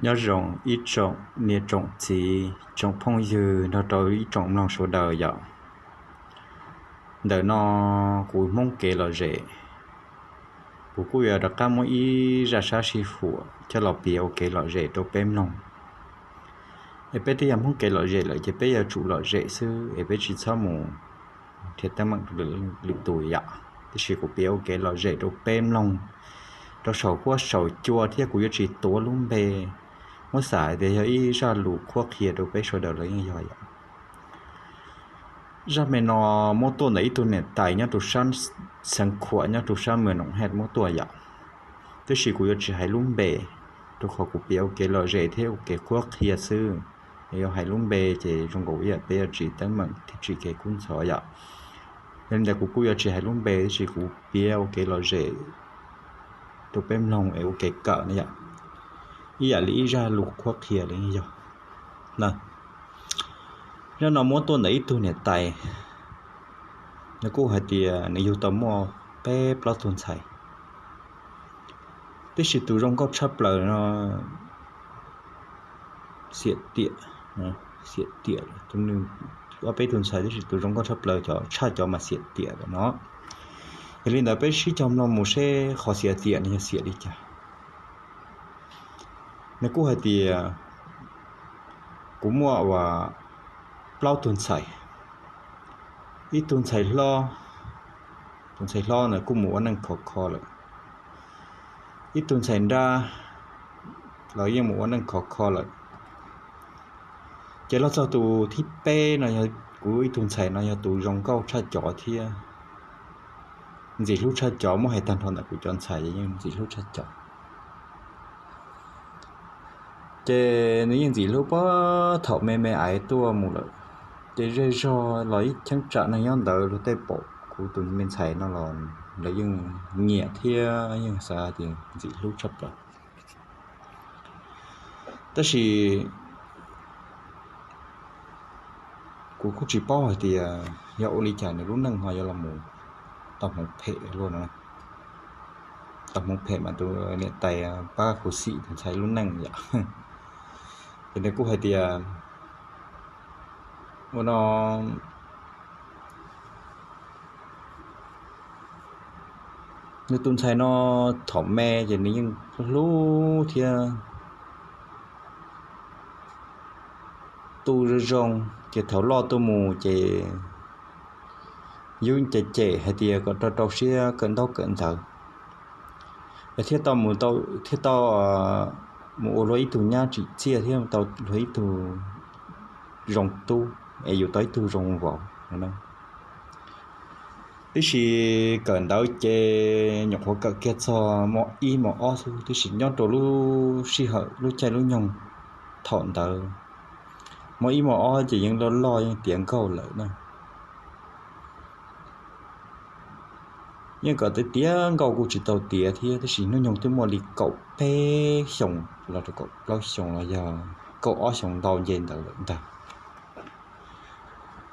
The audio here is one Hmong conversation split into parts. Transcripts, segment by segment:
Nyob zoo ib tsoom niam tsoom txiv, tsoom phooj ywg nrog rau ib tsoom mloog sawv daws yom. Ntawm no kuv Hmoob Kev Lom Zem, kuv kuj yuav rov qab muab ib zaj sab sij huam coj los piav ua kev lom zem rau peb mloog. Es peb twb yog Hmoob Kev Lom Zem lawm ces peb yuav tsum lom zem xwb es peb tsis txhob mus nrhiav teeb meem lwm tus yom. Tiam sis kuv piav ua kev lom zem rau peb mloog, rau saum huab saum cua thiab kuv yuav tsis tuav lub npe. Muab xav hais tias yog ib zaj lus qhuab qhia rau peb sawv daws los yeej yog yom. Zaj me no muab tuaj ntawm ib tug niam tais nyob rau sab Xeev Khuam nyob rau sab Mws Noom Hej muab tuaj yom. Tiam sis kuv yuav tsis hais lub npe, rau qhov kuv piav ua kev lom zem thiab ua kev qhuab qhia xwb. Yuav hais lub npe ces zoo nkaus ib yam peb yuav tsis teeb meem thiab tsis kev kub ntxhov yom. Yog li ntawd kuv kuj yuav tsis hais lub npe tiam sis kuv piav ua kev lom zem rau peb mloog es ua kev kawm no yom. Ib yam li ib zaj lus qhuab qhia li yog. Zaj no muab tuaj ntawm ib tug niam tais, nws kuj hais tias nws yug tau muaj peb plaub tug ntxhais, tiam sis tus zoo nkauj tshaj plaws no xiam tiam, xiam tiam, ob peb tug ntxhais tiam sis tus zoo nkauj tshaj plaws cov tshaj cov mas xiam tiam no. Yog li ntawd peb sib cog mloog mus seb qhov xiam tiam no yog xiam li cas. Nws kuj hais tias kuv muaj uas plaub tug ntxhais, ib tug ntxhais hlob, tus ntxhais hlob ntawd kuj mus ua neej khov kho lawm, ib tug ntxhais nrab los yeej mus ua neej khov kho lawm. Ces los txog tus thib peb no yog kuv ib tug ntxhais no yog tus zoo nkauj tshaj cov thiab ntxim hlub tshaj cov, muab hais tag nrho ntawm kuv cov ntxhais yeej ntxim hlub tshaj cov. Ces nws yeej ntxim hlub puag thaum me me aiv tuaj mus lawm. Ces zej zog los ib cheeb tsam neeg nyob ntawd luag tej pom kuv tus me ntxhais no los lawv yeej nyiam thiab yeej xav tias ntxim hlub tshaj plaws. Tab sis kuv kuj tsis paub hais tias yog ua li cas nws lub neej ho yuav los mus tau hmoov phem luaj no. Tau hmoov phem mas tus niam tais pab khuv xim tus ntxhais lub neej yom. Ces nws kuj hais tias ua no nws tus ntxhais no thaum me ces nws yeej hlub thiab tu zoo zoo, ces thaum loj tuaj mus ces yub cem cem hais tias kom rau rau siab kawm ntaub kawm ntawv, thiaj tau mus, thiaj tau mus ua luag ib tug nyab tsim txiaj thiab tau luag ib tug zoo tub es yus tau ib tug zoo vauv. Tiam sis kawm ntawv ces nyuam qhuav kawm kiag txog mos ib mos ob xwb, tiam sis nyob rau lub sij hawm lub caij lub nyoog thaum ntawd mos ib mos ob ces yeej loj loj yeej tiav nkauj lawm na. Yeej kom tiav tiav nkauj kuj tsis tau tiav thiab, tiam sis hnub nyoog twb muaj li kaum peb xyoos los rau kaum plaub xyoos los yog kaum ob xyoos ntau nce ntawd lawm ntag.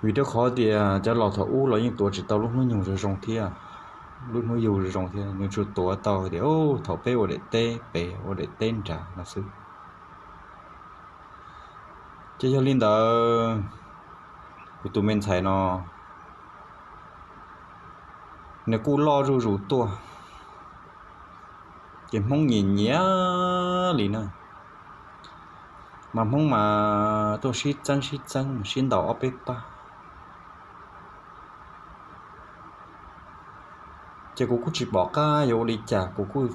Vim rau qhov tias cov laus thaum ub los yeej tuav tsis tau lub hnub nyoog zoo zoo thiab, lub hnub yug zoo zoo thiab, nws tsuas tuav tau tias thaum peb ua daim teb pem ua daim teb nrad no xwb. Ces yog li ntawd, kuv tus me ntxhais no nws kuj loj zuj zus tuaj, ces Hmoob nyiam nyiam li na. Mas Hmoob mas tuaj sib txeeb sib txeeb sib ntaus ob peb pab. Ces kuv kuj tsis pom qab yuav ua li cas, kuv kuj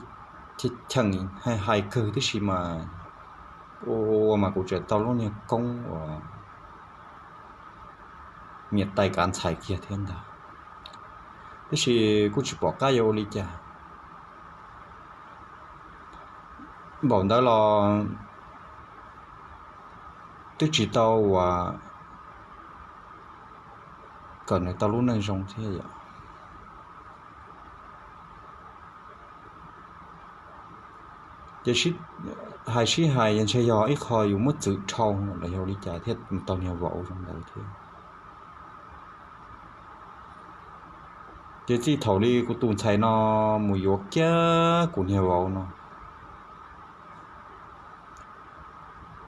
cheem hais hais kawg tib si mas ua mas kuv tseem tau lub niag koob uas niam tais kav ntxhais kiag thiab ntag. Tiam sis kuj tsis pom qab yuav ua li cas. Npaum ntawd los twb tsis tau uas kom nws tau lub neej zoo thiab yom. Ces hais sib hais ntshe yog ib qho yus muab txwv dhau los yog li cas thiaj tau niag vauv zoo ntawd thiab. Ces txij thaum li kuv tus ntxhais no mus yuav kiag kuv niag vauv no,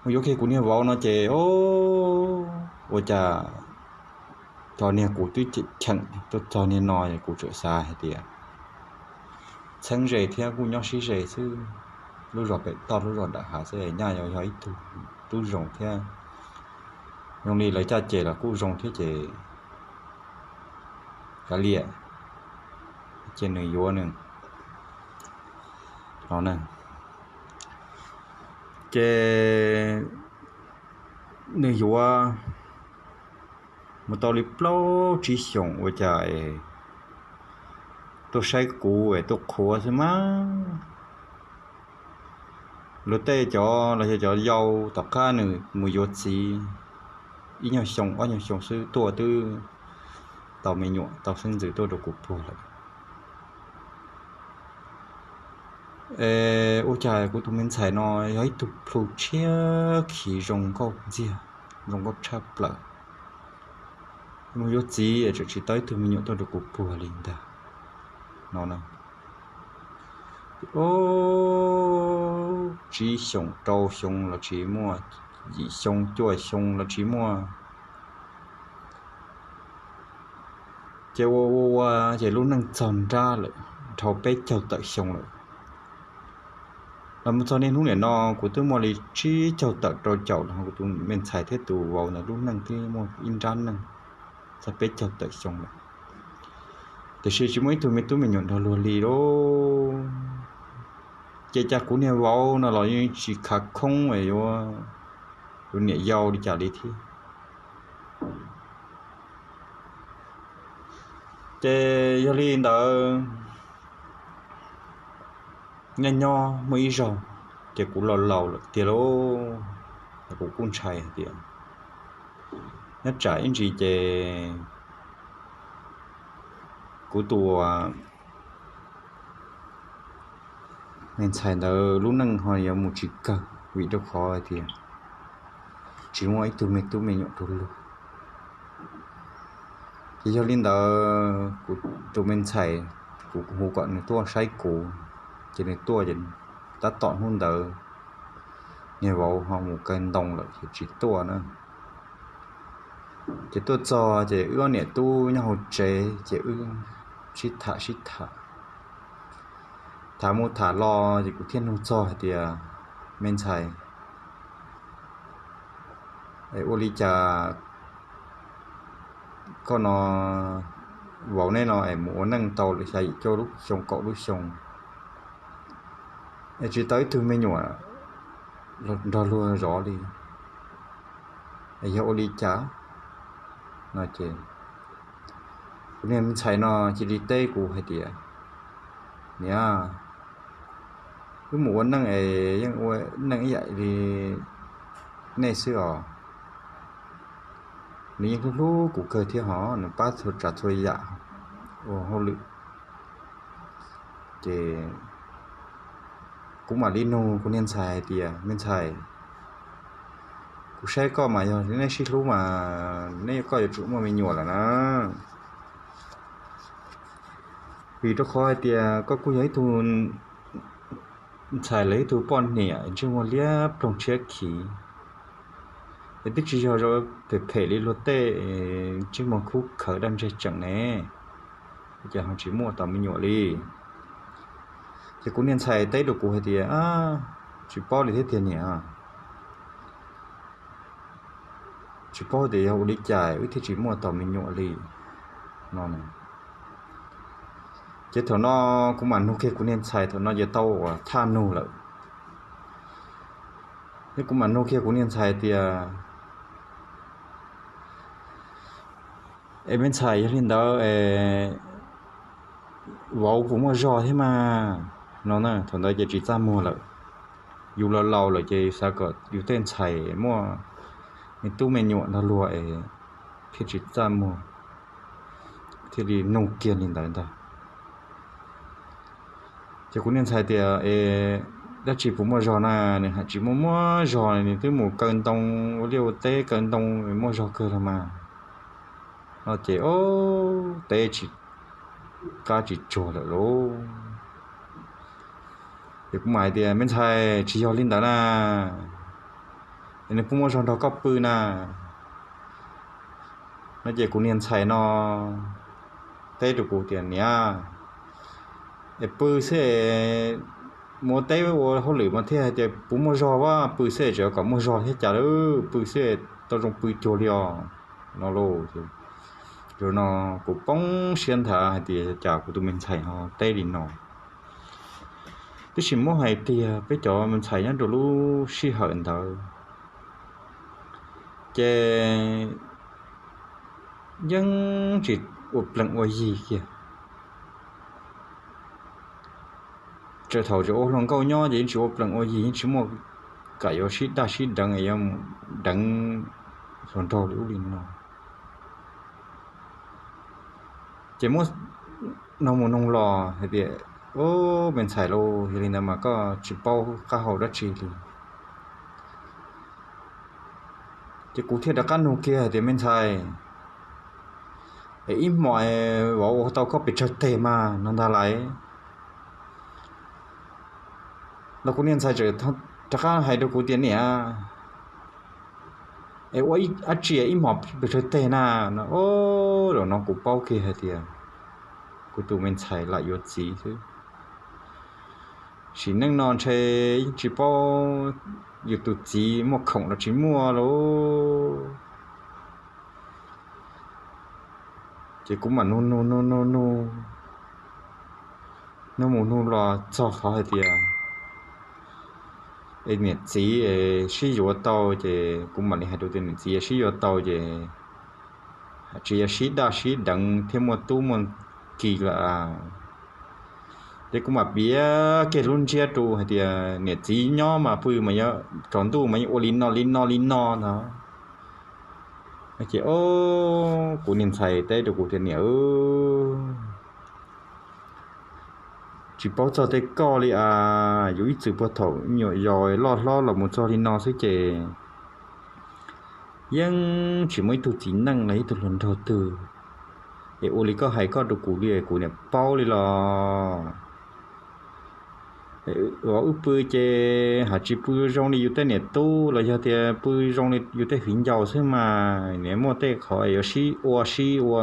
Mus yuav kiag kuv niag vauv no ces, o, ua cas txog niag kuv twb cheem tuaj txog niag no, kuv txawm xav hais tias txheeb ze thiab kuj nyob sib ze xwb, lub zos pem toj lub zos nram hav xwb, nyaj yog ib tug tub zoo thiab, zoo li lawv caj ces los kuj zoo thiab ces kav liam, ces nws yuav nws no na. Ces nws yuav mus tau li plaub tsib xyoos ua cas es tuaj saib kuv es tuaj qhuav xwb mas. Luag tej cov los yog cov yau tom qab nws mus yuav txiv ib nyuag xyoo ob nyuag xyoo xwb tuaj twb tau me nyuam tau xeeb ntxwv tuaj rau kuv puag lawm. Ua cas kuv tus me ntxhais no yog ib tug plhu tshiab khiv zoo nkauj ntxiag, zoo nkauj tshaj plaws, mus yuav txiv tseem tsis tau ib tug me nyuam tuaj rau kuv puag li ntag no. Tsib xyoos rau xyoo los tsis muaj, yim xyoo cuaj xyoo los tsis muaj. Ces ua ua ua ces lub neej txog nrab lawm dhau peb caug tawm xyoo lawm. Los mus txog niaj hnub niam no kuv twb muaj li tsib caug tawm rau caum los kuv tus me ntxhais thiab tus vauv ntawd lub neej twb muaj ib nrab neej txog peb caug tawm xyoo lawm, tiam sis tsis muaj ib tug me tub me nyuam nrog luag li lauj. Ces cas kuv niag vauv no los yeej tsis khav khoob yuav tus niam yau li cas li thiab. Ces yog li ntawd, nyob nyob muaj ib zaug ces kuv laus laus lawm tiag lauj, kuv kuj ntshai hais tias nyob tsam ib ntsis ces kuv tus me ntxhais ntawd lub neej ho yuav mus tsis kawg vim rau qhov hais tias tsis muaj ib tug me tub me nyuam rau luag. Ces yog li ntawd kuv tus me ntxhais, kuv hu kom nws tuaj saib kuv, ces nws tuaj ces tab tom hnub ntawd niag vauv ho mus kaw ntoo lawm ces tsis tuaj na. Ces tuaj txog ces wb ob niam tub nyob hauv tsev ces wb sib tham sib tham, tham mus tham los ces kuv thiaj nug txog hais tias, me ntxhais, es ua li cas koj no, vauv neb no es mus ua neej tau lawm xya yim cuaj lub xyoo kaum lub xyoo es tsis tau ib tug me nyuam nrog luag zov li, es yog ua li cas? No ces kuv niag me ntxhais no cia li teb kuv hais tias, niam, wb mus ua neej es yeej ua neej ib yam li nej xwb os. Nws yeej hlub hlub kuv kawg thiab hos, nws pab txhua tsav txhua yam ua hauj lwm. Ces kuv mam li nug kuv niag ntxhais hais tias, me ntxhais, kuv saib koj mas yog nej sib hlub mas neb koj yuav tsum muaj me nyuam lawm na. Vim rau qhov hais tias koj kuj yog ib tug ntxhais lawv ib tug poj niam ntsej muag liab ploog tshiab khiv, es twb tsis yog phem phem li luag tej ntsej muag khub khawv daj ntseg tseem ne, ces ho tsis muaj tau me nyuam li. Ces kuv niag ntxhais teb rau kuv hais tias, tsis paub li thiab tiag niam, tsis paub tias yog ua li cas wb thiaj tsis muaj tau me nyuam li no. Ces thaum no kuv mam nug kiag kuv niag ntxhais, thaum no ces tau uas thaj nug lawm, es kuv mam nug kiag kuv niag ntxhais tias, es me ntxhais, yog li ntawd es vauv puas muaj zog thiab mas no na? Thaum ntawd ces tsis txaj muag lawm, yus laus laus lawm ces xav kom yus tej ntxhais muaj me tub me nyuam nrog luag es thiaj tsis txaj muag, thiaj li nug kiag li ntawd ntag. Ces kuv niag ntxhais tias, es dab tsi puas muaj zog na? Nws hais tsis muaj muaj zog, nws twb mus kaw ntoo ua liaj ua teb kaw ntoo, muaj zog kawg los mas no. Ces teb tsis qab tsis tsuag lawm lauj. Ces kuv mam hais tias, me ntxhais, tsis yog li ntawd na, nws kuj muaj zog nrog koj pw na. No ces kuv niag ntxhais no teb rau kuv tias, Niam, es pw xwb, mus teb ua hauj lwm mas thiaj hais tias puas muaj zog, vaj pw xwb tseem kom muaj zog thiab cas, pw xwb tau zoo pw cuag li os, no lauj. Yog no kuv poob siab nthav hais tias cas kuv tus me ntxhais ho teb li no. Tab sis muab hais tias peb cov me ntxhais nyob rau lub sij hawm ntawd ces yeej tsis ua plees ua yi kiag. Txawm thaum tseem ua hluas nkauj nyob ces yeej tsis ua plees ua yi, yeej tsis muaj kam yuav sib daj sib deev, yuav mus deev hluas nraug li ub li no. Ces muab noog mus noog los hais tias, Ub, me ntxhais lauj, yog li ntawd mas koj tsis paub qab hau dab tsi li. Ces kuv thiaj rov qab nug kiag hais tias, Me ntxhais, es ib hmos vauv ua tau koj pes tsawg teg mas no ntag lais? Los kuv niag ntxhais tseem rov qab hais rau kuv tias, Niam, es ua dab tsi ib hmos pes tsawg teg na? No, zaum no kuv paub kiag hais tias kuv tus me ntxhais lam yuav txiv xwb. Sim neej no ntshe yeej tsis paub yus tus txiv muaj khoom los tsis muaj lauj. Ces kuv mam nug nug nug nug nug, nug mus nug los txog qhov hais tias es niam txiv sib yuav tau, ces kuv mam li hais rau tias niam txiv sib yuav tau ces tsis yog sib daj sib deev thiab muaj tub muaj ki lawm. Ces kuv mam piav kiag lub ntsiab rau hais tias niam txiv nyob mas pw mas yuav tsaus ntuj mas yeej ua li no li no li no ntag. Ces o, kuv niag ntxhais teb rau kuv tias, Niam, tsis paub txog tej koj li as, yus ib txwm puag thaum me nyuam yaus loj hlob los mus txog li no xwb ces yeej tsis muaj ib tug txiv neej los ib tug hluas nraug twg es ua li koj hais koj rau kuv li, kuv niam paub li los. Vauv wb pw ces hais tsis pw zoo li yus tej niam tub los yog tias pw zoo li yus tej viv ncaus xwb mas, niam muaj tej qhov yuav sib ua sib ua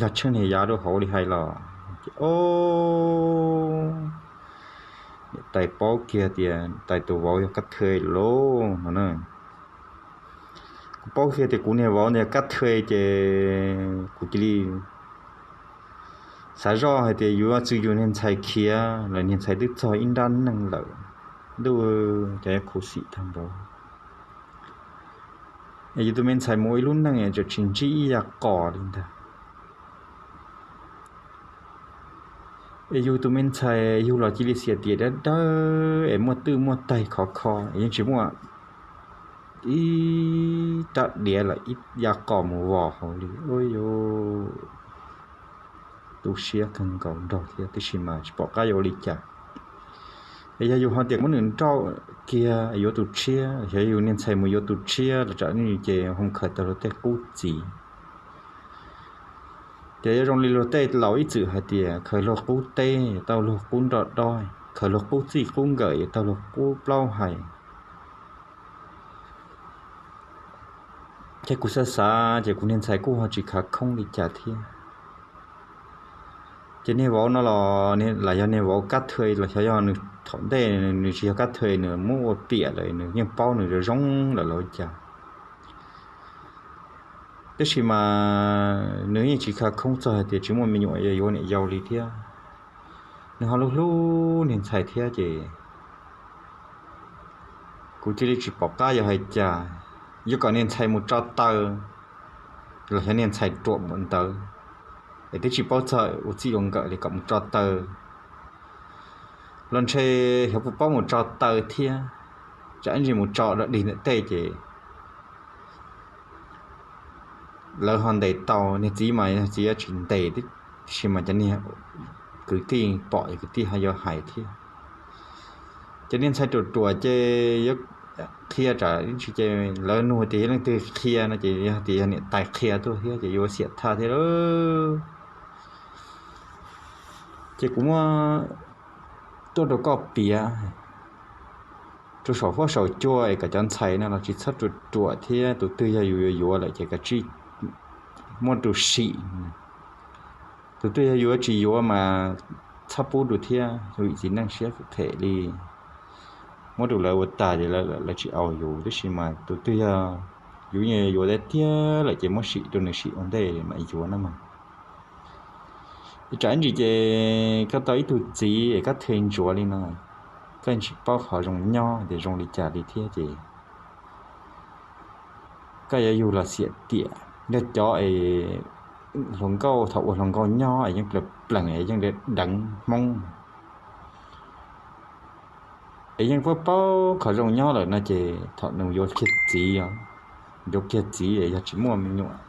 lag tsheej niag yav rau hauv li hais los. Ces o, niam tais paub kiag tias niam tais tus vauv yog kab thw lauj no na. Kuv paub kiag tias kuv niag vauv ntawd yog kab thw ces kuv cia li xav zoj hais tias yuav txwv yus niag ntxhais khiav los niag ntxhais twb txog ib nrab neej lawm. Ntuj, cov khuv xim tag npaum. Es yus tus me ntxhais mus ua ib lub neej tseem tsis ntsib ib yav qos li ntag. Es yus tus me ntxhais yug los cia li xiam tias dawb dawb es muaj twj muaj taig khov kho es yeej tsis muaj ib rab diav los ib yav qos mus vos hauv li. Ua yus tu siab kawg nkaus nraug thiab, tab sis mas tsis pom qab yuav ua li cas. Es yog yus ho tias muab nws nrauj kiag yuav tus tshiab, yog yus niag ntxhais mus yuav tus tshiab los tsam ces ho khaws tau luag tej qub txiv. Ces yuav zoo li luag tej laus ib txwm hais tias khaws luag qub teb tau luag qub nroj dob, khaws luag qub txij qub nkawm tau luag qub plaub hais. Ces kuv xav xav ces kuv niag ntxhais kuj ho tsis khav khoob li cas thiab. Ces niag vauv no los lam yog niag vauv kab thw los xyov yog nws thaum ntej nws tsis yog kab thw nws muab ua piam lawm nws yeej paub nws zoo zoo lawm los cas. Tab sis mas nws yeej tsis khav khoob txog hais tias tsis muaj me nyuam yuav niam yau li thiab. Nws ho hlub hlub niag ntxhais thiab ces kuv cia li tsis pom qab yuav hais cas. Yuav kom niag ntxhais mus tso taw los xyov niag ntxhais ruam npaum ntawd es twb tsis paub txog ua txij ua nkawm li kom mus tso taw los ntshe xyov puas paub mus tso taw thiab. Tsam ib ntsis mus tso dog dig ntawm tej ces lawv ho ntes tau, niag txiv mas niag txiv yuav tsis ntes, tab sis mas cov niag kwv tij pom kwv tij ho yuav hais thiab. Ces niag ntxhais ruam ruam ces yuav qhia tsam ib ntsis ces lawv nug tias yog leej twg qhia no ces yog tias yog niam tais qhia tuaj thiab ces yuav xiam thaj thiab lauj. Ces kuv muab tuaj rau koj piav, rau saum huab saum cua es kom cov ntxhais no los tsis txhob ruam ruam thiab, tus twg yog yus yuav yuav lawm ces kav tsij muab rau sim. Tus twg yog yuav tsis yuav mas txhob pub rau thiab, yus txiv neej siab phem li. Muab rau lawv ua tag ces lawv tsis au yus, tab sis mas tus twg yog yus yuav tiag tiag lawm ces muab sim rau nws sim ua ntej mam yuav no mas. Tsam ib ntsis ces koj tau ib tug txiv es koj thw ntsuav li no, koj tsis paub qhov zoo nyob tias zoo li cas li thiab ces koj yuav yug los xiam tiam. Yog cov es hluas nkauj thaum ua hluas nkauj nyob es yeej plees plees es yeej deev hmoob es yeej paub paub qhov zoo nyob lawm no ces thaum nws yuav kiag txiv, yuav kiag txiv es yog tsis muaj me nyuam,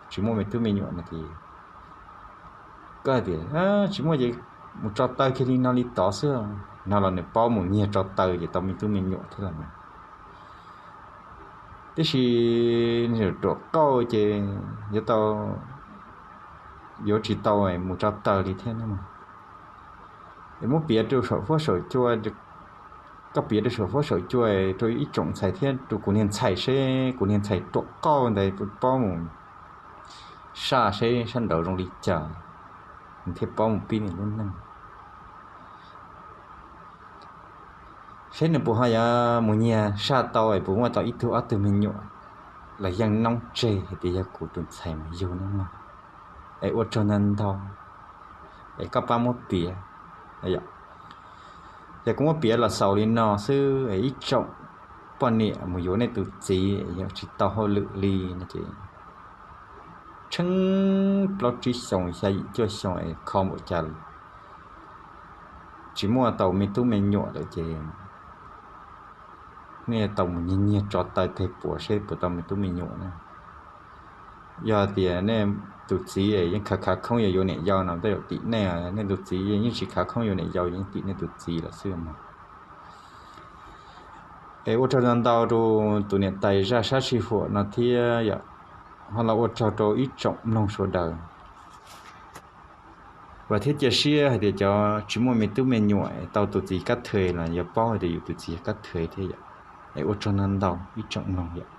tsis muaj me tub me nyuam no ces koj tias tsis muaj ces mus tso taw kiag li no li tod xwb no los nws paub mus nyiag tso taw ces tau me tub me nyuam thiab los mas. Tiam sis ruam qauj ces yuav tau, yuav tsis tau mus tso taw li thiab no. Es muab piav rau saum huab saum cua, koj piav rau saum huab saum cua rau ib tsoom ntxhais thiab rau kuv niag ntxhais seb kuv niag ntxhais ruam qauj ntawd paub mus saj seb sab nraud zoo li cas, nws thiaj paub mus pib nws lub neej. Seb nws puas ho yuav mus nyiag saj tau es puas muaj tau ib tug ob tug me nyuam los yeej noob tseg hais tias yog kuv tus ntxhais mus yug no no. Es ua tsaug ntau ntau es koj pab muab piav. Yog kuv muab piav los xaus li no xwb es ib tsoom poj niam mus yuav nej tus txiv yog tsis tau hauj lwm li no ces tsheej plaub tsib xyoos xya yim cuaj xyoo es kho npaum cas tsis muaj tau me tub me nyuam lawm ces nej tau mus nyiag nyiag tso taw teg puas seb puas tau me tub me nyuam na. Yog tias nej tus txiv yeej khav khav khoob yuav yuav niam yau no tej zaum tim nej, nej tus txiv yeej tsis khav khoob yuav niam yau, yeej tim nej tus txiv lawm xwb mas. Es ua tsaug ntau ntau rau tus niam tais zaj sab sij huam no thiab yom, ho los ua tsaug rau ib tsoom mloog sawv daws. Vam thiab cia siab hais tias cov tsis muaj me tub me nyuam tau tus txiv kab thw los yuav paub hais tias yus tus txiv yog kab thw thiab yom. Es ua tsaug ntau ntau ib tsoom mloog yom.